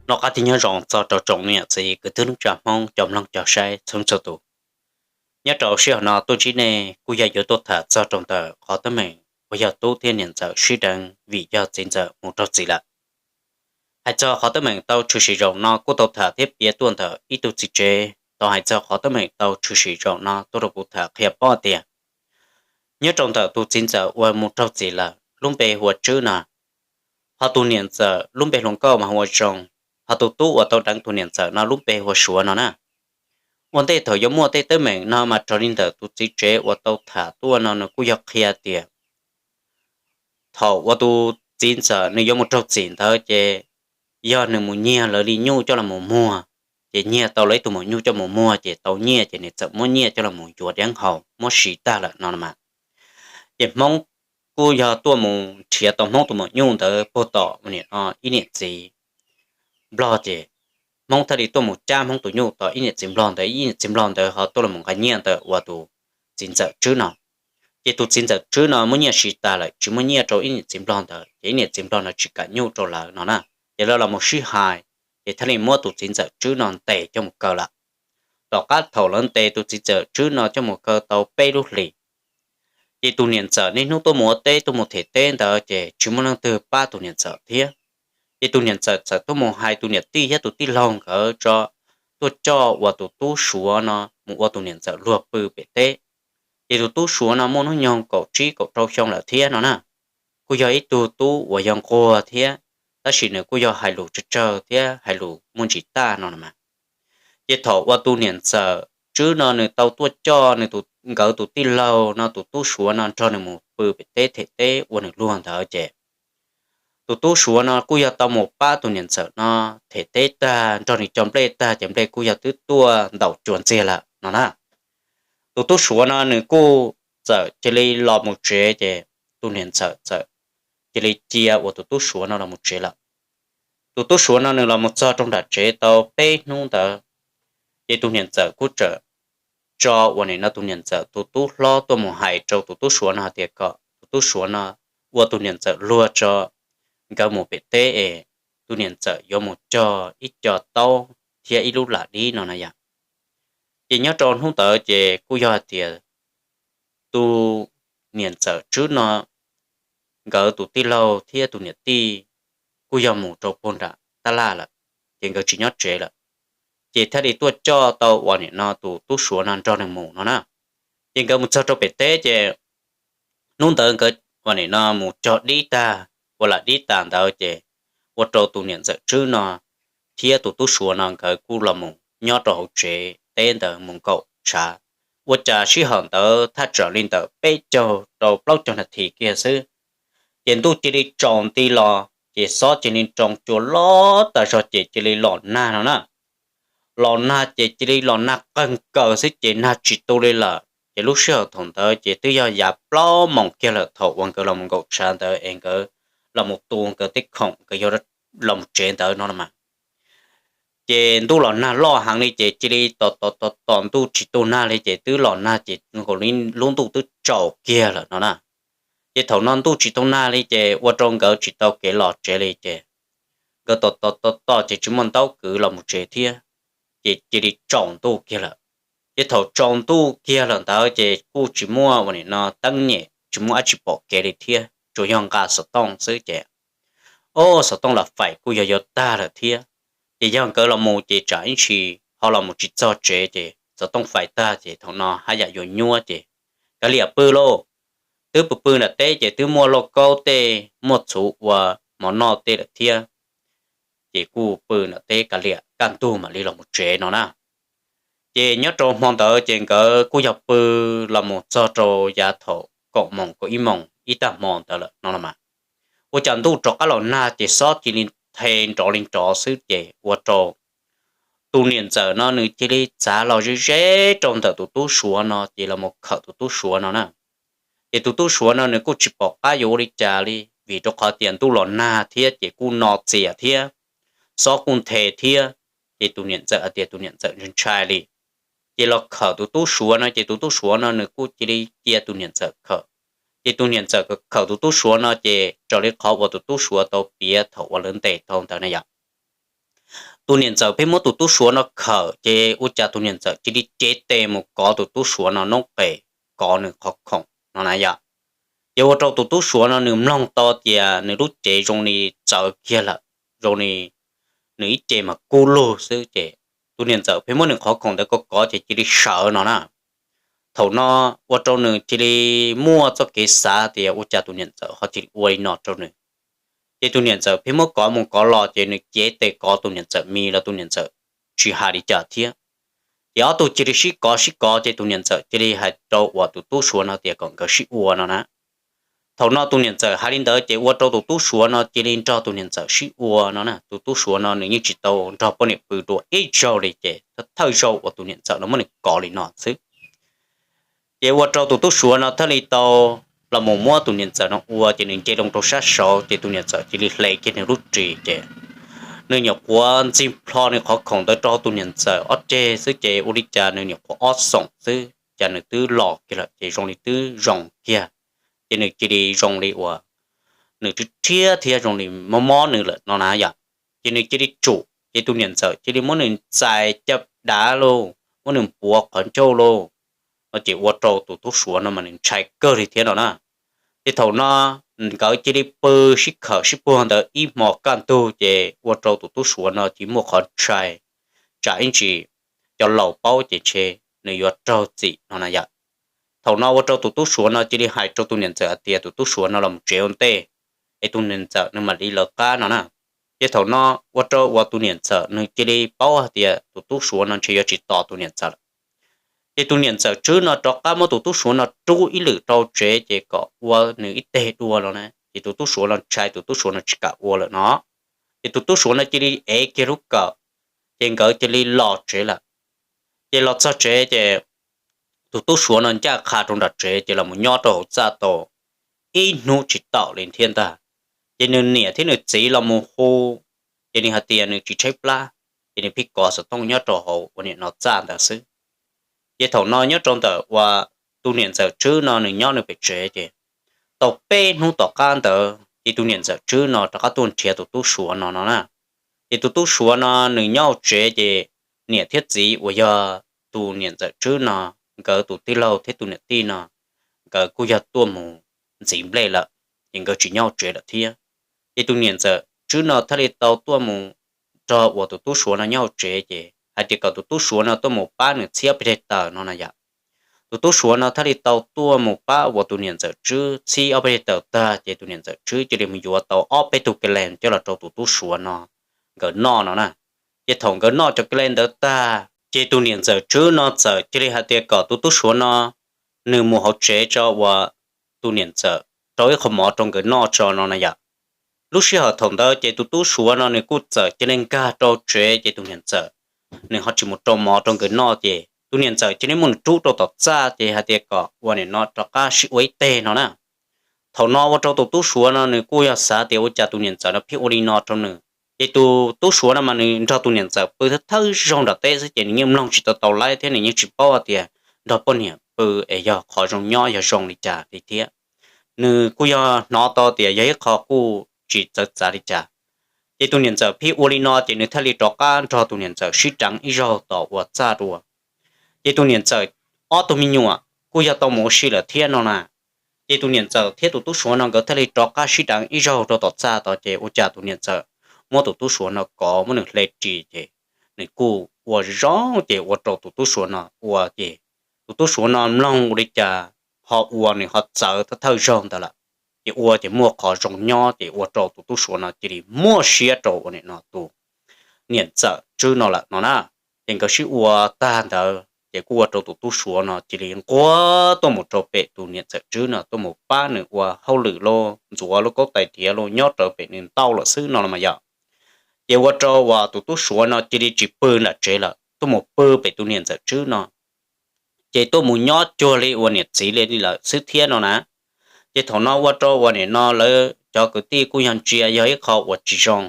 Noj qab thiab nyob zoo txog rau tsoom niam txiv kwv tij neej tsa Hmoob cov mloog cov saib txhua txhua tus. Nyob rau sij hawm no tuaj ntsib nej kuj yog yuav tuaj tham txog rau ntawm qhov teeb meem uas yog tub thiab niam ntxawm sib deev vim yog txiv ntxawm mus raug txim lawm. Hais txog qhov teeb meem tau tshwm sim zaum no kuj tau tham thiab piav tuaj ntawm ib tug txiv tsev tau hais txog qhov teeb meem tau tshwm sim zaum no tuaj rau kuv tham qhia paub tias nyob rau ntawm tus txiv ntxawm uas mus raug txim lawm lub npe hu ua Tswb no, ho tus niam ntxawm lub npe hluas nkauj mas hu ua Zoo, ho tus tub uas tau deev tus niam ntxawm no lub npe hu ua Suav no na. Ua ntej thaum yuav muaj tej teeb meem no mas raws li ntawm tus txiv tsev uas tau tham tuaj no nws kuj yog qhia tias thaum uas tus txiv ntxawm nws yuav mus raug txim ntawd ces yog nws mus nyiag lawv li nyuj coj los mus muag, ces nyiag tau lawv ib tug maum nyuj coj mus muag ces tau nyiaj ces nws txawm muab nyiaj coj los mus yuav deev haus muab siv tag lawm no mas. Ces Hmoob kuj yog tuaj mus nrhiav tau Hmoob tus maum nyuj ntawd puag tom ib niam txiv Nplog ces Hmoob thiaj li tuaj mus cab Hmoob tus nyuj tom ib niam txiv Nplog ntawd, ib niam txiv Nplog ntawd ho tuaj los nqa nyiaj ntawm uas tus txiv ntxawm Tswb no. Ces tus txiv ntxawm Tswb no muab nyiaj siv tas lawm tsis muaj nyiaj rau ib niam txiv Nplog ntawd ces ib niam txiv Nplog no tsis kam nyuj rau lawv no na. Ces lawv los mus sib hais, ces thiaj li muab tus txiv ntxawm Tswb no ntes coj mus kaw lawm. Tom qab thaum lawv ntes tus txiv ntxawm Tswb no coj mus kaw tau peb lub hlis, ces tus niam ntxawm niaj hnub tuaj mus ua teb tuaj mus them teb ntawd ces tsis muaj leej twg pab tus niam ntxawm thiab. Ces tus niam ntxawm txawm tuaj mus hais tus niam tij thiab tus tij laug nkawd tso, tuaj coj uas tus tub Suav no mus ua tus niam ntxawm luag pw pem teb. Ces tus tub Suav no muaj hnub nyoog kaum tsib kaum rau xyoo lawm thiab no na. Kuj yog ib tug tub uas yog nquag thiab, tab sis nws kuj yog hais lus tsawg tsawg thiab hais lus muaj ntsis tag no na. Ces thaum uas tus niam ntxawm Tswb no nws tau tuaj coj nws, nkawd tus tij laug no tus tub Suav no nrog nws mus pw pem teb them teb ua nws luag ntawd ces tus tub Suav no kuj yog tau mus pab tus niam ntxawm no them teb tag nrog nws cog nplej tag ces nplej kuj yog twb tuaj ntaus cuag ntxiag lawm no na. Tus tub Suav no nws kuj txawm cia li los mus tsev ces tus niam ntxawm txawm cia li cia uas tus tub Suav no los mus tsev lawm. Tus tub Suav no nws los mus txog rau nram tsev tau peb hnub ntawd, ces tus niam ntxawm kuj txawm tso uas nim no tus niam ntxawm tus tub hlob tuaj mus hais rau tus tub Suav no hais tias kom tus tub Suav no ua tus niam ntxawm luag tso, nkawd mus pem teb es tus niam ntxawm yuav mus cog ib co taub thiab ib lub lam dib no na yom. Ces nyob rau hnub ntawd ces kuj yog hais tias tus niam ntxawm Tswb no nkawd tus tij laug thiab tus niam tij kuj yog mus rau puag nram tab laj lawm, ces nkawd tsis nyob tsev lawm. Ces thiaj li tuaj coj tau uas nim no tus tub Suav no nrog nws mus no na. Ces nkawd mus txog rau pem teb ces hnub ntawd nkawd uas nim no mus cog dib tag, ua lam dib tas ntawd ces ua rau tus niam ntxawm Tswb no thiab tus tub Suav no nkawd kuj los mus nyob rau hauv tsev teb ntawd mus nkaum tshav. Ua cas sij hawm ntawd thaj tsam li ntawm peb caug rau plaub caug nas this kiag xwb, ces ntuj cia li tsaus nti los ces xob cia li nroo cua loj tas zog ces cia li los nag no na. Los nag ces cia li los nag qawg nkaus xwb ces nag tsis tu li lawm. Ces lub sij hawm thaum ntawd ces twb yog yav plaub moos kiag lawm thaum uas nkawd los mus nkaum tshav ntawd es nkawd los mus tu nkawd tej khoom nkawd yuav los mus tsev ntawd no mas. Ces ntuj los nag loj heev li ces cia li tos tos tos tos ntuj tsis tu nag li ces twb los nag ces nkaus li lub ntuj twb tsaus kiag lawm no na. Ces thaum no ntuj tsis tu nag li ces ua rau nkawd tsis tau kev los tsev li ces nkawd tos tos tos tos ces tsis muaj ntaub kwv los mus tsev thiab, ces cia li tsaus ntuj kiag lawm. Ces thaum tsaus ntuj kiag lawm ntawd ces kuj tsis muaj uas nim no teeb nyem tsis muaj dab tsi pom kev li thiab tsuas yog nqa xov tooj xwb ces, o, xov tooj los fais kuj yog yuav tag lawm thiab. Ces yog nkawd los mus ces tsam ib ntsis ho los mus tsis txog tsev ces xov tooj fais tag ces thaum no haj yam yuav nyuab ces kav liam pw lauj. Twb pw pw nram teb ces twb muaj lauj kaub tej muaj txhuv ua mov noj tej lawm thiab, ces kuj pw nram teb kav liam kaj ntug mam li los mus tsev no na. Ces nyob rau hmo ntawd ces nkawd kuj yog pw los mus txog rau yav thaum kaum moos kaum ib moos ib tag hmo ntawd lawm no los mas, ua cas ntuj rov qab los nag ces xob cia li the nrov li nrov xwb ces ua rau tus niam ntxawm no nws cia li txav los ze ze rau ntawm tus tub Suav no ces los mus khawm tus tub Suav no na. Ces tus tub Suav no nws kuj tsis pom qab yuav ua li cas li vim rau qhov tias ntuj los nag thiab ces kuj no txias thiab xob kuj nthe thiab. Ces tus niam ntxawm hais tias tus niam ntxawm ntshai li, ces los khawm tus tub Suav no ces tus tub Suav no nws kuj cia li cia tus niam ntxawm khawm. Ces tus niam ntxawm khawm tus tub suav no ces raws li qhov uas tus tub suav tau piav thaum uas lawv ntes tau ntawd na yom. Tus niam ntxawm pheej muab tus tub suav no khawm ces ua cas tus niam ntxawm cia li cev tes mus kov tus tub suav no noob qes, kov nws qhov khoom no na yom. Ces ua rau tus tub suav no nws mloog tau tias nws lub cev zoo li txawv kiag lawm, zoo li nws ib ce mas kub lug xwb ces tus niam ntxawm pheej muab nws qhov khoom ntawd kov kov ces cia li sawv no na. Thaum no ua rau nws cia li muaj txoj kev xav tias ua cas tus niam ntxawm ho cia li ua li no rau nws. Ces tus niam ntxawm pheej muab kov mus kov los ces nws cev tes kov tus niam ntxawm mis los tus niam ntxawm tsis hais li cas thiab. Ces ob tug cia li sib kov sib kov ces tus niam ntxawm cia li hais rau uas tus tub suav no tias kom nkawd sib ua no na. Thaum no tus niam ntxawm hais li ntawd ces ua rau tus tub suav no cia li nrog tus niam ntxawm sib ua no na. Tus tub suav no nws yeej tsis tau nrog poj niam pw dua ib zaug li ces thawj zaug uas tus niam ntxawm no muab nws kov li no xwb. Ces ua rau tus tub suav no thiaj li tau los mus muab tus niam ntxawm no ua ces nws nce loo rau sab saud ces tus niam ntxawm cia li hle kiag nws lub ris ces nws nyuam qhuav ntxig plho nws qhov khoom ntawd rau tus niam ntxawm ob ceg xwb ces ua li cas nws nyuam qhuav ob xoom xwb cas nws twb los kiag lawm ces zoo li twb zoo kiag. Ces nws cia li zoo li uas nws rhiab rhiab thiab zoo li mob mob nws lawm no na yom. Ces nws cia li tsum ces tus niam ntxawm cia li muab nws txais caj dav lauj, muab nws npuav qhov ncauj lauj. No ces ua rau tus tub suav no mas nws ntshai kawg li thiab no na. Ces thaum no nkawd cia li pw sib khawm sib puag ntawd ib hmo kaj ntug ces ua rau tus tub suav no cia li muaj qhov ntshai tsam ib ntsis cov laus paub ces ntshe nws yuav raug txim no na yom. Thaum no ua rau tus tub suav no cia li hais rau tus niam ntxawm hais tias tus tub suav no los mus tsev ua ntej es tus niam ntxawm nws mam li lawv qab no na. Ces thaum no ua rau uas tus niam ntxawm nws cia li paub hais tias tus tub suav no ntshe yuav tsis tos tus niam ntxawm lawm. Ces tus niam ntxawm Tswb no rov qab muab tus tub suav no rub ib lwm rau tsev ces kom ua nws ib teg dua no na. Ces tus tub suav no ntshai tus tub suav no tsis kam ua lawm no. Ces tus tub suav no cia li ev kiag lub kawm, ces nkawd cia li los tsev lawm. Ces los txog tsev ces tus tub suav no ncaj qha rau nram tsev ces los mus nyob rau hauv txaj tau ib hnub tsis taum li thiab ntag. Ces nws niam thiab nws txiv los mus hu, ces nws hais tias nws tsis tshaib plab, ces nws pheej kov xov tooj nyob rau hauv ua niam no txaj ntawd xwb. Ces thaum no nyob rau ntawm uas tus niam ntxawm Tswb no nws nyob nws pem tsev ces tau peb hnub tom qab ntawd ces tus niam ntxawm Tswb no rov qab tuaj nrhiav tus tub suav no no na. Ces tus tub suav no nws nyob hauv tsev ces niam thiab txiv uas yog tus niam ntxawm Tswb no, nkawd tus tij laug thiab tus niam tij no, nkawd kuj yog tuaj mus ntxiv nplej lawm, ces nkawd tsis nyob hauv tsev lawm thiab. Ces tus niam ntxawm Tswb no thiaj li tau tuaj mus nrog uas tus tub suav no nyob hauv tsev ces hais tias kom tus tub suav no tuaj mus pab nws txhib ob peb daim tawm no na yom. Tus tub suav no thiaj li tau tuaj mus pab uas tus niam ntxawm Tswb txhib ob peb daim tawm tag ces tus niam ntxawm Tswb cia li mus yuav tau ob peb tug ka lees coj los rau tus tub suav no nkawd noj no na. Ces thaum nkawd noj cov ka lees ntawd tag ces tus niam ntxawm Tswb no txawm cia li hais tias kom tus tub suav no nws mus hauv tsev tso uas tus niam ntxawm rau ib qho mov rau nkawd noj tso no na yom. Lub sij hawm thaum ntawd ces tus tub suav no nws kuj txawm cia li nkag rau tsev ces tus niam ntxawm nws ho tsis mus rau mov rau nkawd noj ces tus niam ntxawm cia li muab nws rub rau tom txaj ces hais tias kom ua nim no rov qab sib ua ib teg no na. Thaum no ua rau tus tub suav no nws kuj yog xav tias ua cas tus niam ntxawm no pheej ua li no rau nws. Ces tus tub suav no mas nws nrog tus niam ntxawm pw thawj thawj zaug nram teb xwb ces nws yeej mloog tsis tau tau lawm thiab nws yeej tsis paub hais tias nrog poj niam pw es yog qhov zoo nyob yog zoo li cas li thiab. Nws kuj yog hnov tau tias yog ib qho kuj tsis txawv txav li cas. Ces tus niam ntxawm pheej ua li no ces nws thiaj li rov qab nrog tus niam ntxawm sib deev ib zaug tom uas txaj dua. Ces tus niam ntxawm ob tug me nyuam kuj yog tau mus ua si lawm thiab no na. Ces tus niam ntxawm thiab tus tub suav no nkawd thiaj li rov qab sib deev ib zaug rau tom txaj tod ces ua cas tus niam ntxawm muab tus tub suav no kov muab nws hle ris ces nws kuj ua zoo ces ua rau tus tub suav no ua ces tus tub suav no mloog ua li cas ho ua nws ho txawv thawj thawj zaug ntawd lawm. Ces ua ces muaj qhov zoo nyob ces ua rau tus tub suav no cia li muaj siab rau ua nim no tus niam ntxawm Tswb no lawm no na. Ces nkawd sib ua tag ntawd ces kuj ua rau tus tub suav no cia li nquag tuaj mus rau pem tus niam ntxawm Tswb no tuaj mus pab nws ua hauj lwm lauj, ntxuav lub kaub tais thiav lauj, nyob rawv pem nws ntau lawm xwb no los mas yom. Ces ua rau uas tus tub suav no cia li tsis pw nram tsev lawm, tuaj mus pw pem tus niam ntxawm Tswb no, ces tuaj mus nyob cuag li uas niam txiv li lawm xwb thiab no na. Ces thaum no ua rau uas nim no lawv cov kwv tij kuj yog ntsia yog ib qho uas tsis zoo,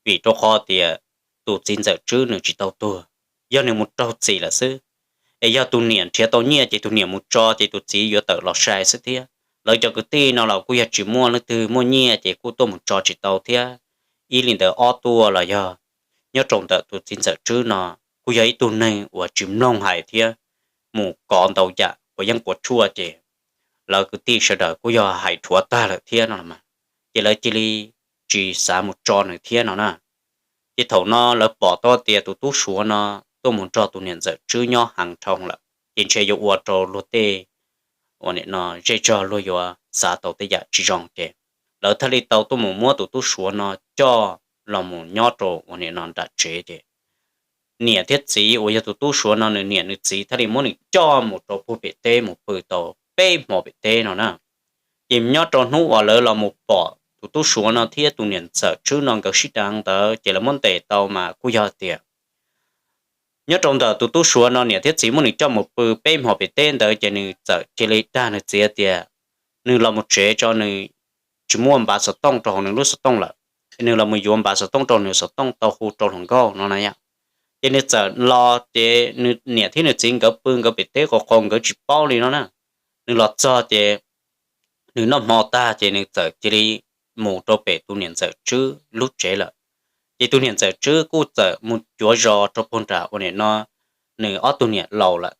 vim rau qhov tias tus txiv ntxawm Tswb nws tsis tau tuag, yog nws mus raug txim lawm xwb, es yog tus niam nrhiav tau nyiaj ces tus niam mus tso ces tus txiv yuav tawm los sai xwb thiab, Lawv cov kwv tij no los kuj yog tsis muaj leej twg muaj nyiaj ces kuj tuaj mus tso tsis tau thiab. Ib li ntawd ob tuaj los yog nyob rau ntawm tus txiv ntxawm Tswb no kuj yog ib tug neeg uas tsis mloog hais thiab, mus kov ntau yam quav yeeb quav tshuaj ces lawv kwv tij sawv daws kuj yog hais dhuav tag lawm thiab no los mas, ces lawv cia li tsis xav mus tso nws thiab no na. Ces thaum no lawv pom tau tias tus tub Suav no tuaj mus nrog tus niam ntxawm Tswb nyob heev dhau lawm, ces ntshe yuav ua rau luag tej uas nim no zej zog luag yuav xav tau tej yam tsis zoo ces lawv thiaj li tau tuaj mus muab tus tub Suav no coj los mus nyob rau uas nim no nram tsev ces niam thiab txiv uas yog tus tub Suav no nws niam nws txiv thiaj li muab nws coj mus rau puag pem teb mus pw tau peb hmo pem teb no na. Ces nyob rau hnub uas lawv los mus pom tus tub Suav no thiab tus niam ntxawm Tswb no nkawd sib deev ntawd ces lawv muab ntes tau mas kuj yog tias nyob rau ntawm tus tub Suav no niam thiab txiv muab nws coj mus pw peb hmo pem teb ntawd ces nws txawm cia li dag nws txiv tias nws los mus tsev tso, nws tsis muaj npav xov tooj rau hauv nws lub xov tooj lawm, nws los mus yuav npav xov tooj rau nws xov tooj tau hu rau hluas nkauj no na yom. Ces nws txawm los ces nws niam thiab nws txiv nkawd pw nkawd pem teb qau qau nkawd tsis paub li no na. Nws los txog ces nws noj hmo tag ces nws txawm cia li mus rau pem tus niam ntxawm Tswb lub tsev lawm. Ces tus niam ntxawm Tswb kuj txawm mus cuav zos rau puag nram uas nim no nws ob tug niam laus lawm.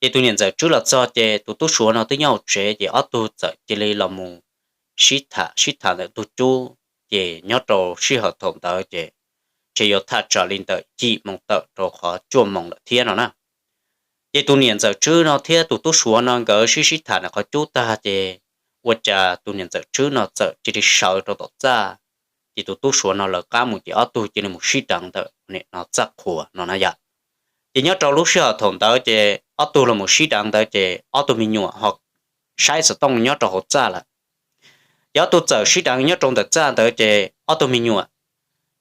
Ces tus niam ntxawm Tswb los txog ces tus tub Suav no twb nyob hauv tsev ces ob tug txawm cia li los mus sib tham sib tham ntawm ntug cub. Ces nyob rau sij hawm thaum ntawd ces ntshe yuav thaj tsam li ntawm yim moo tawm rau qhov cuaj moo lawm thiab no na. Ces tus niam ntxawm Tswb no thiab tus tub Suav no nkawd sib sib tham ntawm qhov cub tag ces ua cas tus niam ntxawm Tswb no txawm cia li sawv rau tom txaj. Ces tus tub Suav no lawv qab mus ces ob tug cia li mus sib deev ntawm nim no txaj qhua no na yom. Ces nyob rau lub sij hawm thaum ntawd ces ob tug los mus sib deev ntawd ces ob tug me nyuam ho saib xov tooj nyob rau hauv txaj lawm. Ces ob tug txawm sib deev nyob rau ntawm txaj ntawd ces ob tug me nyuam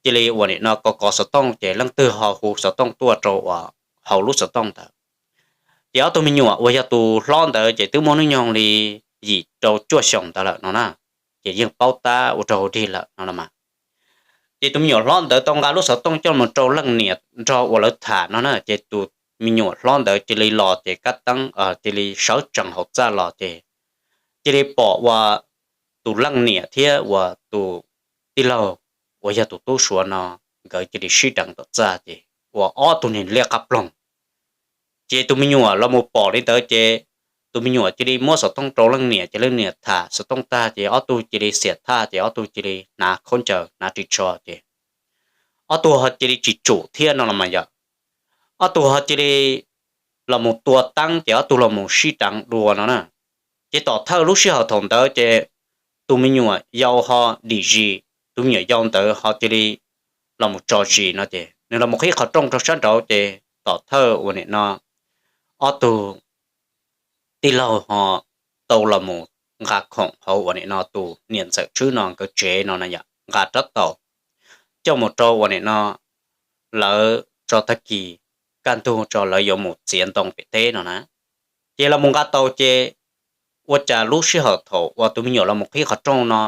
cia li uas nim no kov kov xov tooj ces leej twg ho hu xov tooj tuaj rau uas hauv lub xov tooj ntawd. Ces ob tug me nyuam uas yog tus hlob ntawd ces twb muaj hnub nyoog li yim rau cuaj xyoos ntawd lawm no na, ces yeej paub tab ua rau hauv dig lawm no los mas. Ces tus me nyuam hlob ntawd tau nqa lub xov tooj coj mus rau leej niam nrog uas lawv tham no na, ces tus me nyuam hlob ntawd cia li los ces kab teeb cia li sawv tsees hauv txaj los ces cia li pom uas tus leej niam thiab uas tus tij laug uas yog tus tub Suav no nkawd cia li sib deev tom txaj ces ua ob tug niag liab qab ploog. Ces tus me nyuam los mus pom li ntawd ces tus me nyuam cia li muab xov tooj rau leej niam ces leej niam tham xov tooj tag ces ob tug cia li xiam thaj ces ob tug cia li hnav khaub ncaws hnav ris tsho ces ob tug ho cia li tsis tsum thiab no los mas yom. Ob tug ho cia li los mus tua teeb ces ob tug los mus sib deev dua no na. Ces tom thawj lub sij hawm thaum ntawd ces tus me nyuam yau ho dim zis, tus me nyuam yau ntawd ho cia li los mus tso zis no ces nws los mus qhib qhov rooj rau sab nraud ces tom thawj uas nim no ob tug tij laug ho tau los mus nqa khoom hauv uas nim no tus niam ntxawm Tswb no nkawd tsev no na yom, nqa rab taus coj mus rau uas nim no lawv tso tag kis kaj ntug tso lawv yuav mus txiav ntoo pem teb no na. Ces los mus nqa taus ces ua cas lub sij hawm thaum uas tus me nyuam los mus qhib qhov rooj no,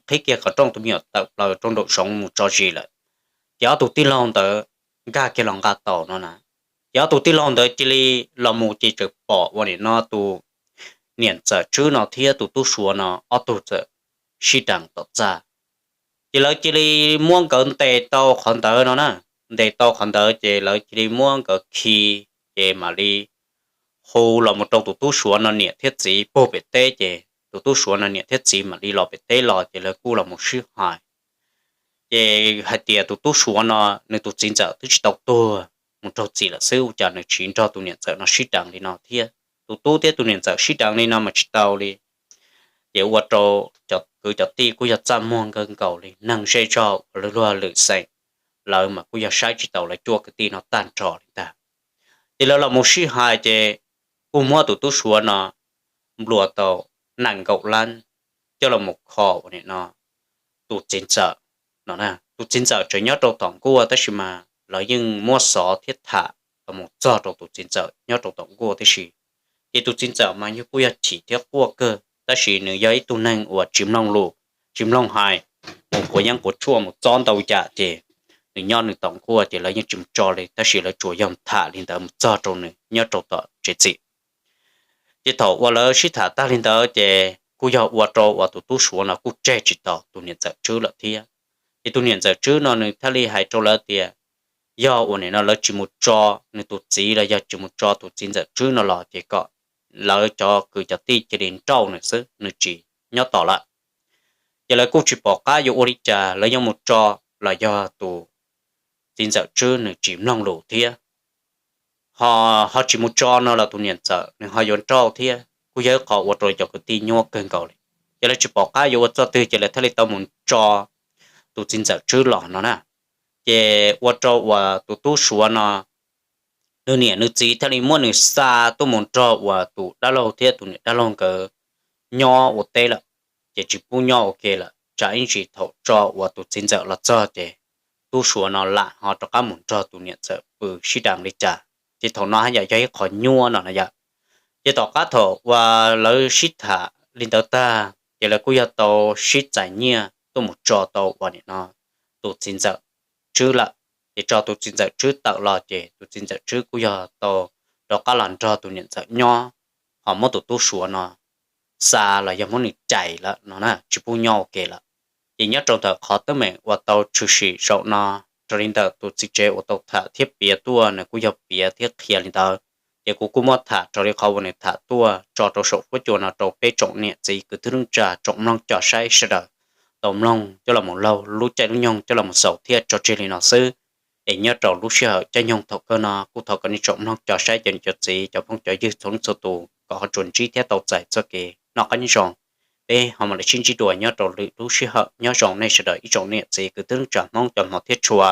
qhib kiag qhov rooj tus me nyuam tawm plaws rau nraum zoov mus tso zis lawm, ces ob tug tij laug ntawd nkag kiag los nqa taus no na. Ces ob tug tij laug ntawd cia li los mus ces txawm pom uas nim no tus niam ntxawm Tswb no thiab tus tub Suav no ob tug txawm sib deev tom txaj. Ces lawv cia li muab nkawd ntes tau qhov ntawd no na. Ntes tau qhov ntawd ces lawv cia li muab nkawd khi, ces mam li hu los mus rau tus tub Suav no niam thiab txiv puag pem teb ces tus tub Suav no niam thiab txiv mam li los pem teb los ces lawv kuj los mus sib hais. Ces hais tias tus tub Suav no nws tus txiv ntxawm twb tsis tau tuag, mus raug txim lawm xwb, ua cas nws tsis nrog tus niam ntxawm no sib deev li no thiab. Tus tub thiab tus niam ntxawm sib deev li no mas tsis tau li. Ces ua rau cov kwv cov tij kuj yog txaj muag kawg nkaus li, neeg zej zog uas luag lwm xeem lawv mas kuj yog saib tsis taus lawv cuaj kwv tij no tag nrho li ntag. Ces lawv los mus sib hais ces kuj muab tus tub Suav no nplua tau nees nkaum lab coj los mus kho uas nim no tus txiv ntxawm no. Tus txiv ntxawm tseem nyob rau tom nkuaj tab sis mas lawv yeej muab xov thiab tham los mus txog rau tus txiv ntxawm nyob rau tom nkuaj tib si. Ces tus txiv ntxawm mas yog kuj yog chim thiab quaj kawg tab sis nws yog ib tug neeg uas tsis mloog lus, tsis mloog hais, mus quav yeeb quav tshuaj mus txob ntau yam ces nws nyob nws tom nkuaj ces lawv yeej tsis mus tso li tab sis lawv tsuas yog tham li ntawd mus txog rau nws nyob rau tom tsev txim. Ces thaum uas lawv sib tham tag li ntawd ces kuj yog ua rau uas tus tub Suav no kuj tseg tsis tau tus niam ntxawm Tswb lawm thiab. Ces tus niam ntxawm Tswb no nws thiaj li hais rau lawv tias yog uas nim no lawv tsis mus tso nws tus txiv los yog tsis mus tso tus txiv ntxawm Tswb no los ces kom lawv cov kwv cov tij cia li nrauj nws xwb, nws tsis nyob tos lawm. Ces lawv kuj tsis pom qab yuav ua li cas, lawv yuav mus tso los yog tus txiv ntxawm Tswb nws tsis mloog lus thiab, ho, ho tsis mus tso no los tus niam ntxawm nws ho yuav nrauj thiab, kuj yog ib qho ua rau cov kwv tij nyuaj kawg nkaus li. Ces lawv tsis pom qab yuav ua txoj twg ces lawv thiaj li tau mus tso tus txiv ntxawm Tswb los no na. Ces ua rau uas tus tub Suav no nws niam nws txiv thiaj li muab nws xa tuaj mus nrog uas tus dab laug thiab tus niam dab laug nkawd nyob ua teb lawm, ces tsis pub nyob ua ke lawm. Tsam ib ntsis thaum tso uas tus txiv ntxawm los txog ces tub Suav no lam ho rov qab mus nrog tus niam ntxawm pw sib deev li cas, ces thaum no haj yam yog ib qho nyuaj no na yom. Ces tom qab thaum uas lawv sib tham li ntawd tag ces lawv kuj yog tau sib txais nyiaj tuaj mus tso tau uas nim no tus txiv ntxawm Tswb lawm. Ces tso tus txiv ntxawm Tswb tawm los ces tus txiv ntxawm Tswb kuj yog tau rov qab los nrog tus niam ntxawm nyob, ho muab tus tub Suav no xa los yog muab nws cais lawm no na, tsis pub nyob ua ke lawm. Ces nyob rau ntawm qhov teeb meem uas tau tshwm sim zaum no, raws li ntawm tus txiv tsev uas tau tham thiab piav tuaj nws kuj yog piav thiab qhia li ntawd. Ces kuv kuj muab tham raws li qhov uas nws tham tuaj tso rau saum huab cua no rau peb tsoom niam txiv kwv tij neej tsa tsoom mloog cov saib sawv daws tau mloog coj los mus laug lub caij lub nyoog coj los mus xaus thiab tso tseg li no xwb. Es nyob rau lub sij hawm caij nyoog thaum kawg no kuj thov kom nej tsoom mloog cov saib cov niam cov txiv cov phooj cov ywg txhua leej txhua tus kom ho tsuas ntsib thiab tau txais txoj kev noj qab nyob zoo. Peb ho mam li sib ntsib dua nyob rau lwm lub sij hawm. Nyob zoo nej sawv daws ib tsoom niam txiv kwv tij neej tsa Hmoob cov hmov thiab tshua.